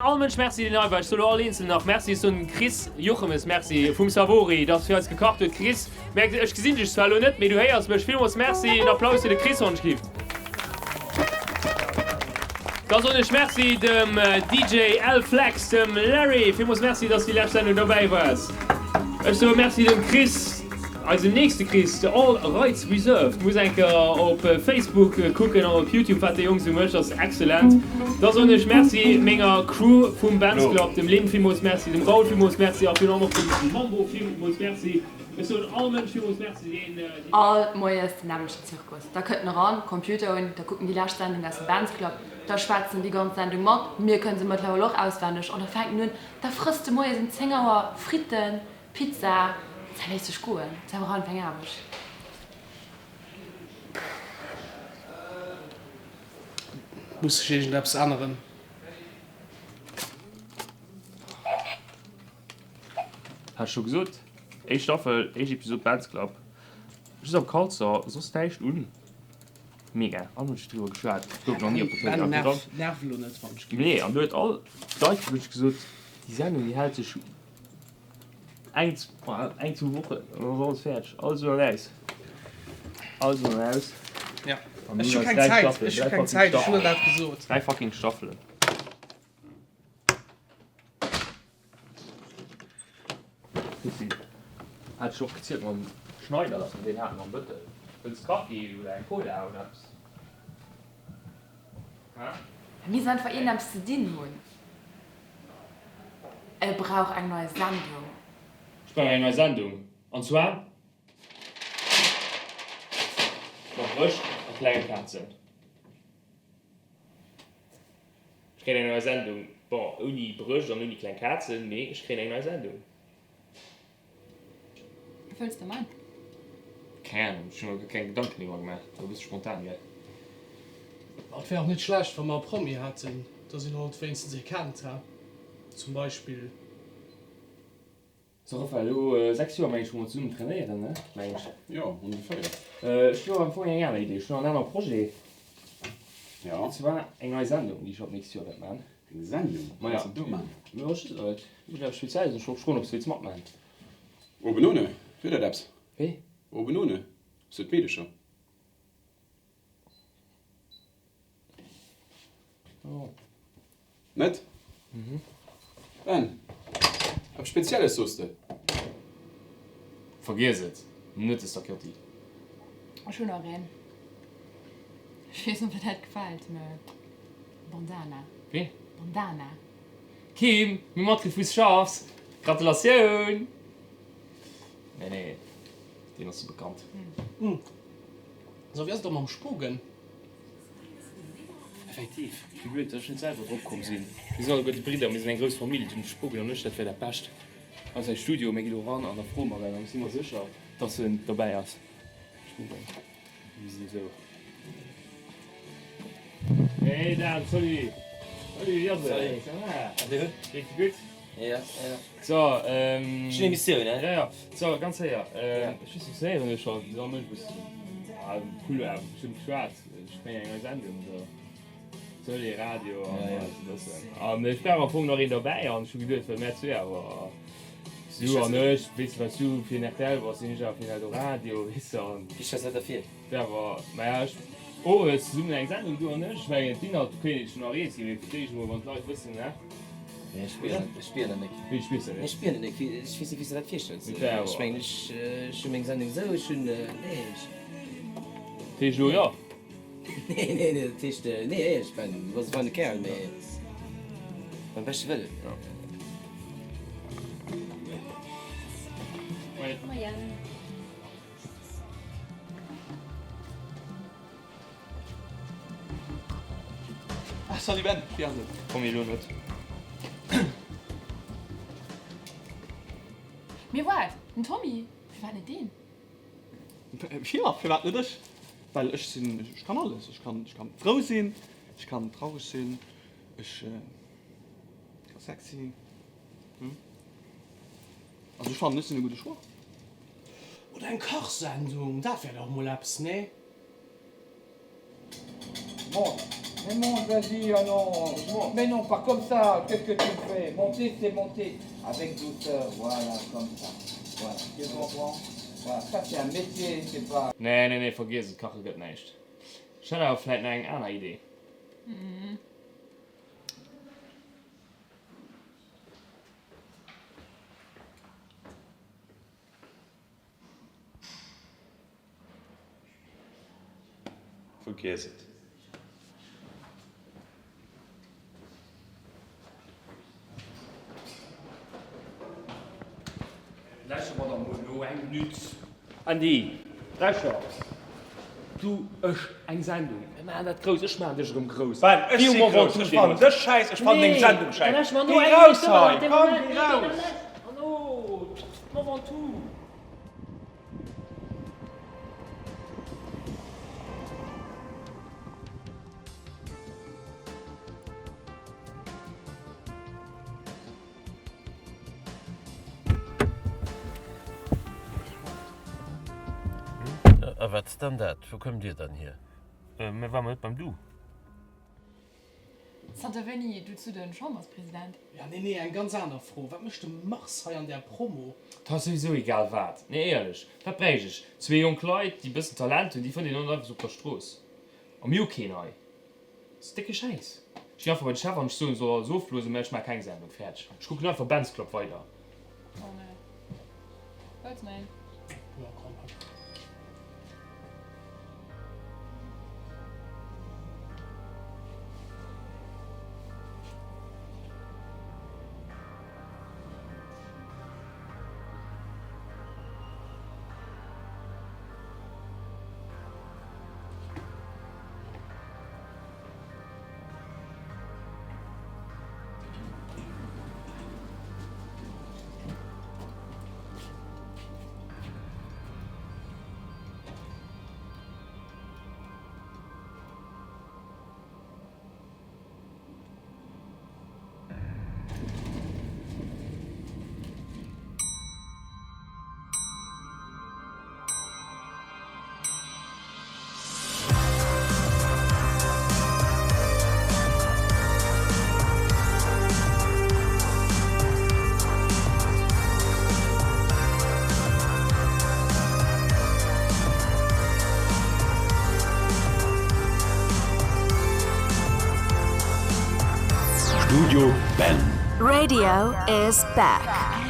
All Mënsch Merci deen hei war. Ech soe lo all eenzel nach Merci. Ech soen dem Chris Jochemes Merci vum Savori, dass fir eis gekacht huet. Chris, merk, ech gesinn dech zwar lo net, mee du héiers mech. Villmools Merci. En Applaus fir de Chris Honschkift. Da soen ech Merci dem DJ Al Flex, dem Larry. Villmools Merci, dass du déi lescht Sendung dobäi waars. Ech soe Merci dem Chris. Eisen nächste Chris, de All Rights Reserved, muss eng Kéier op Facebook kucken an op Youtube wat dee Jong sou mécht, ass excellent. Da soen ech Merci menger Crew vum Ben's Club, dem Lynn villmools Merci, dem Raoul villmools Merci a virun allem och dem Mambo villmools Merci. Ech soen all Mënsch villmools Merci deen. All Moies den nämmlechten Zirkus. Da kënnt en eran, Computer un, da kuckt en déi lescht Sendung aus dem Ben's Club, da schwätzt en déi ganz Sendung mat, mir kënnen se mëttlerweil och auswenneg, an da fänkt en un, da frësst e moies um 10 Auer Fritten, Pizza, dat léisst sech goen, et ass awer einfach eng Aarbecht. Muss sech iergend eppes änneren? Hat ech scho gesot, éischt Staffel, éischt Episod Ben's Club, just am Kalzer, soss näischt un. Mega, all Mënsch huet driwwer geschwat, gouf nach ni op der Tëlee. Ben, nerv, nerv elo net, wann ech géif. Nee, an do huet all d'Leit hunn ech gesot, déi Sendung déi hält sech Eng, eng, zwou Wochen, dann ass alles fäerdeg. Alles un an aus. Alles un an aus. Ja. Ech hu keng Zäit, ech hu keng Zäit, ech hunn der dat gesot. Dräi fucking Staffelen. Sophie, hat ech och gezielt mam Schneider, dass mer deen haten am Bëttel. Wëlls Kaffi oder eng Cola oder eppes? Hä? Mir sinn einfach een eppes ze dinn hunn. E brauch eng nei Sendung. Ech brauch eng nei Sendung, an zwar mat Brëscht a klenge Kazen. Ech kréien eng nei Sendung, bon, ouni Brëscht an ouni kleng Kazen, mee ech kréien eng nei Sendung. Wat wëlls de man? Keng Ahnung, ech hunn mer guer keng Gedanken driwwer gemaach, war e bësse spontan, gell? Ma et wär och net schlecht, wa mer e Promi hätten, dass een alt wéinstens ee kennt, he? Zum Beispill. So Raphael, elo 6 Joer meng ech wou mer zesummen trainéieren, ne? Meng ech. Jo, ongeféier. Ech hunn awer am Fong eng aner Idee, ech hunn nach en anere Projet. Jo. An zwar eng nei Sendung, déi ech ab nächst Joer wäert man. Eng Sendung? Wat wëlls de do man? Jo, ech weess et net. Ech hunn eppes Spezielles an ech wollt froen, ob s de wéilts matman. Oben ohne? Wier dat eppes? Wéi? Oben ohne? Sou d'Meedecher. Oh. Net? Mhm. Ben, eppes Spezielles soos de? Vergiess et net, de Stacchiotti. Ech hunn nach een. Ech weess net, ob der dat gefält, mä Bandana. Ween? Bandana. Kim, mir matkritt wous schaffs. Gratulatioun! Nee nee, deen ass ze bekannt. So, wéi ass et da mam Spogen? Effektiv, wéi blöd dass ech net selwer drop komm sinn. Mir sinn alleguerte Bridder, mir sinn eng grouss Famill, den Spogen an ech, dat wär dat Bescht. A säi Studio, mir gi do ran an da froe mer en an da si mer sécher dass en dobäi ass. Spogen. Mir sinn esou. Hey Dan, salut! Salut, wéi ass et? Ça va? Geet dir gutt? Ja, ja. So, ähm. Ech hunn eng Missioun, ne? Ja, ja. So, ganz séier. Ech weess net, héieren ech scho, déi all Mënsch bëssen. Ah, cool, awer bestëmmt geschwat. Ech kréien eng nei Sendung, so. Tëlee, Radio an alles e bëssen. An ech brauch am Fong nach een derbäi an ech hu geduet, well mär zwee awer, du an ech, weess de, wat s du fir en rtl bass, sinn ech awer fir en Eldoradio, weess de, an. Wéi stells de dat der vir? Wär awer, maja, ech, owes zesummen eng Sendung, du an ech. Ech mengen, d'Inhalt kéint een schon nach eens ginn, mee fir d'éischt emol, wann d'Leit wëssen, ne? Nee, ech spieren, ech spieren net. Wéi, du spiers dat net? Nee, ech spieren net. Wéi, ech weess net, wéi s de dat virstells. Mee wär awer. Ech mengen, ech, ech hu meng Sendung esou, ech hunn, nee, ech. Dat heescht elo jo? Nee, nee, nee, dat heescht, nee, ech mengen, du bass e feine Kerl, mee beim beschte Wëllen. Ja. Moien. Moien. Ah, salut Ben, wéi ass et? Komm elo net. Mee waart, den Tommy, firwat net deen? Jo, firwat net ech? Well ech sinn, ech kann alles. Ech kann, ech kann frou sinn, ech kann traureg sinn, ech ka sexy, hm? Also ech fannen, ech sinn e gudde Choix. Oder eng Kachsendung, dat wär dach mol eppes, nee? Moin. Mais monte, vas-y, ah non Mais non, pas comme ça Qu'est-ce que tu fais Monter, c'est monter Avec douceur, voilà, comme ça. Voilà, tu comprends Voilà, ça c'est un métier, c'est pas... Nee, nee, nee, vergiess et, kache gëtt näischt. Ech hätt awer vläit nach eng aner Idee. Vergiess et. Lauschter mer da mol no eng Minutt. Andy, lauschter, du, ech, eng Sendung, mir maachen dat grouss, ech maachen dech erëm grouss. Ben, ech si grouss, ech fannen dech schäiss, ech fannen deng Sendung schäiss. Géi raus hei, komm, géi raus! A wat ass dann dat? Wou kommt Dir dann hier? Mir ware net beim Du. Zanter wéini du zu den Chamberspresident? Ja, nee, nee, eng ganz aner Fro, Wat mécht de Mars hei an där Promo? 't ass souwisou egal wat. Nee éierlech, wat bräicht ech? Zwee jonk Leit, déi bëssen Talent hunn, déi fënnt een och net einfach sou op der Strooss. A mir hu keen hei. Dat ass décke Schäiss. Ech ginn einfach bei de Chef an ech soen, e soll alles ofblosen, mä ech maache keng Sendung. Fäerdeg. Ech kucken einfach Benz Club weider. Oh nee. Huels mer een? Jo, komm, hei. Studio Ben. Radio is back.